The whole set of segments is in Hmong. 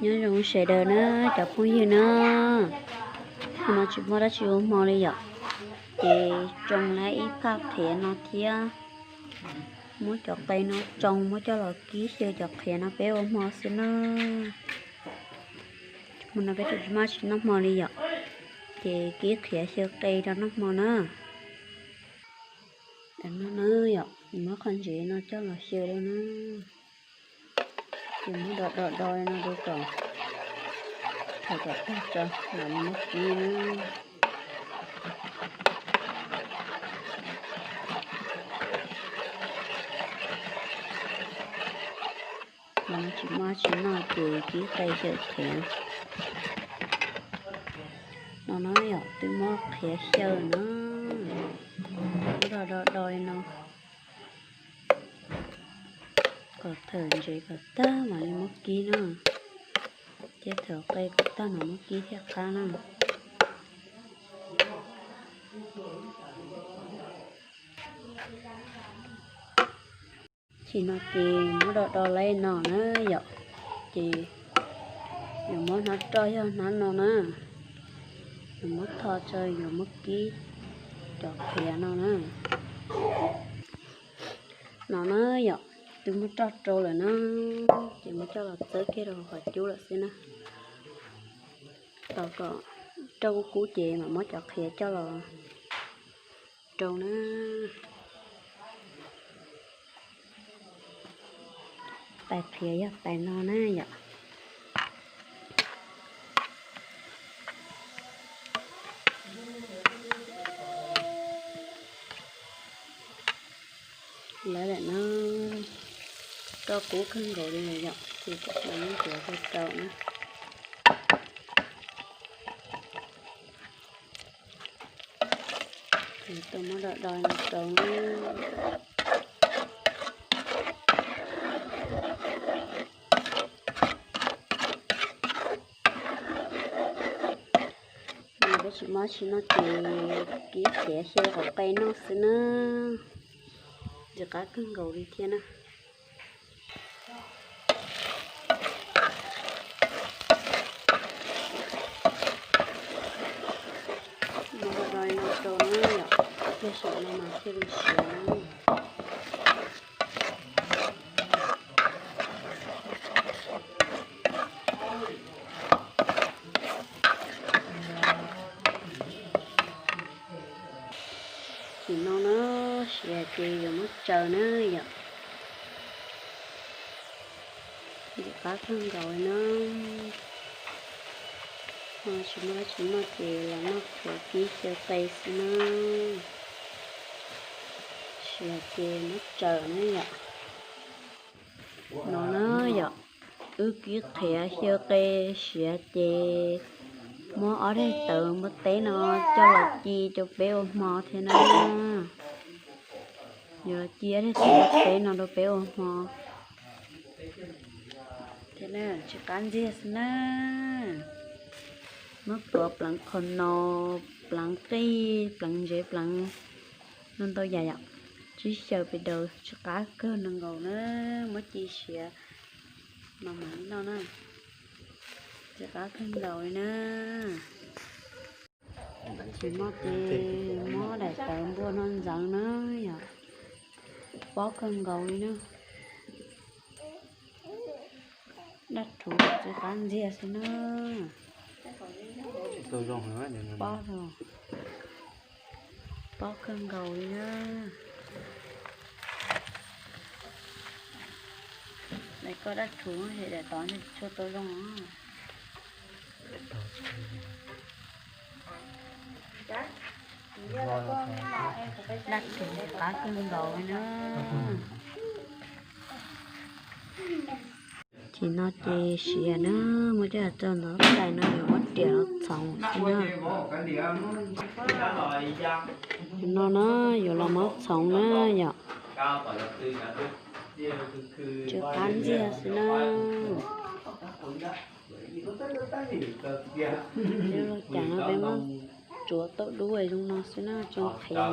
Nyob zoo sawv daws na, cov phooj ywg na, no tsis muaj dab tsi ua hmo li yom, ces tsoo lawm ib phaj qhiav no thiab, muab cov qe no tsoo muab coj los kib xyaw cov qhiav no peb ua hmo xwb na. Hmo no peb tsis muaj dab tsi noj hmo li yom, ces kib qhiav xyaw qe rau noj hmo na. Tam no na yom, muab qhov ntsev no coj los xyaw rau na, ces muab do do do li no rau kom, thaum kom tag tso mam li muab kib na. Tsis muaj dab tsi noj ces kib qe xyaw qhiav no na yom, twb muab qhiav xyaw na, muab do do do li no kom thaum ntsev kom tag mam li muab kib na, thiab thaum qe kom tag mam muab kib thiaj qab na. Tam no ces muab do do li no na yom, ces yuav muab hnab roj yog hnab no na, yuav muab tho tso yuav muab kib cov qhiav no na. No na yom, twb muab roj rau lawm na, ces muab coj los txawb kiag rau qhov cub lawm xwb na. Tos kom roj kub kub ces mam muab cov qhiav coj los rau na. Tais qhiav yog tais no na yom. Lawv lawm no, roj kub kawg nkaus li yom, ces kuv mam muab ntxiav rau rau na. Ces tuaj muab do do no rau na. Peb tsis muaj dab tsi noj ces kib qhiav xyaw qhov qe noj xwb na. Ntxim qab kawg nkaus li thiab na. Muab do do no rau na yom, thiaj saum no mas thiaj li siav na. Tam no na, siav ces yuav muab tsaws na yom. Ntxim qab kawg nkaus li na. Tsis muaj dab tsi noj ces los noj qhiav kib xyaw qe xwb na. Siav ces muab tsaws na yom. No na yom, wb kib qhiav xyaw qe siav ces muab ob daim tawv npua teb no coj los ci rau peb ua hmo thiab na. Yuav los ci ob daim tawv npua teb no rau peb ua hmo thiab na, tsis qab ntxiag xwb na. Muab pluav pleev qhov no, pleev qij, pleev ntsev, pleev no ntau yam yom, tsib xyaw pes daws tsis qab kawg nkaus na, muab ci siav mas mam li noj na, tsis qab kawg nkaus li na. Tsis muaj ces muab daim tawv npua no ntxeev na yom, pob kawg nkaus li na. Daj rhuv tsis qab ntxiag xwb na. Pob, pob kawg nkaus li na. Daim koj daj rhuv ces daim tod tsis tshua tau zoo. Daj rhuv qab kawg nkaus li na. Ces no ces siav na, muab coj tso ntawm tais no yuav muab riam los txhoov xwb na. No na, yuav los muab txhoov na yom. Tsis qab ntxiag xwb na. Ces los cas no peb muab tsuav tauj dub es zoo no xwb na, tsoo qhiav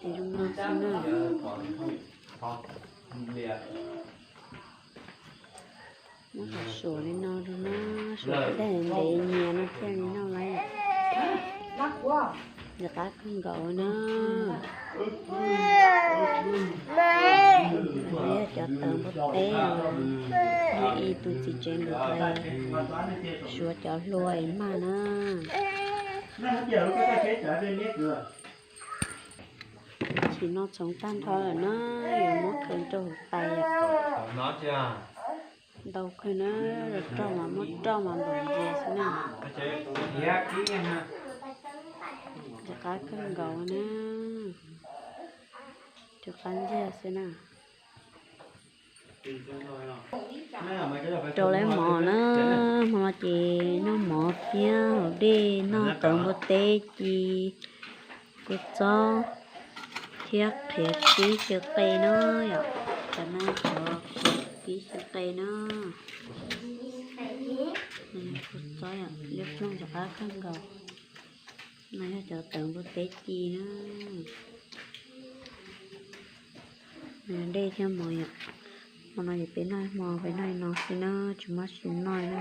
es zoo no xwb na. Muab suav li no rau na, suav daim ntev nyias no thiaj li noj lawm. Nws qab kawg nkaus na. Yog cov tawv npua teb os, yog ib tug txiv tsev ntawd suav cov hlua es mag na. Chim no txhoov tag nrho lawm na, yuav muab khaws rau hauv tais. Ntau kawg na, rau roj mas muab roj mas npaum ntsis xwb na. Rov qab kawg nkaus na, rov qab ntxiag xwb na. Rau lawv mov na, hmo no ces noj mov thiab haus dej, noj tawv npua teb ci, kua txob thiab qhiav tib xyaw qe na yom. Cov no qhiav tib xyaw qe na. Kua txob yom, liab ploog rov qab kawg nkaus. No yog cov tawv npua teb ci na. Dej thiab mov yom. Hmo no ces peb noj hmo, peb noj li no xwb na, tsis muaj dab tsi noj na.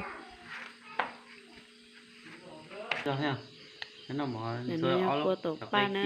Kua tom paj na.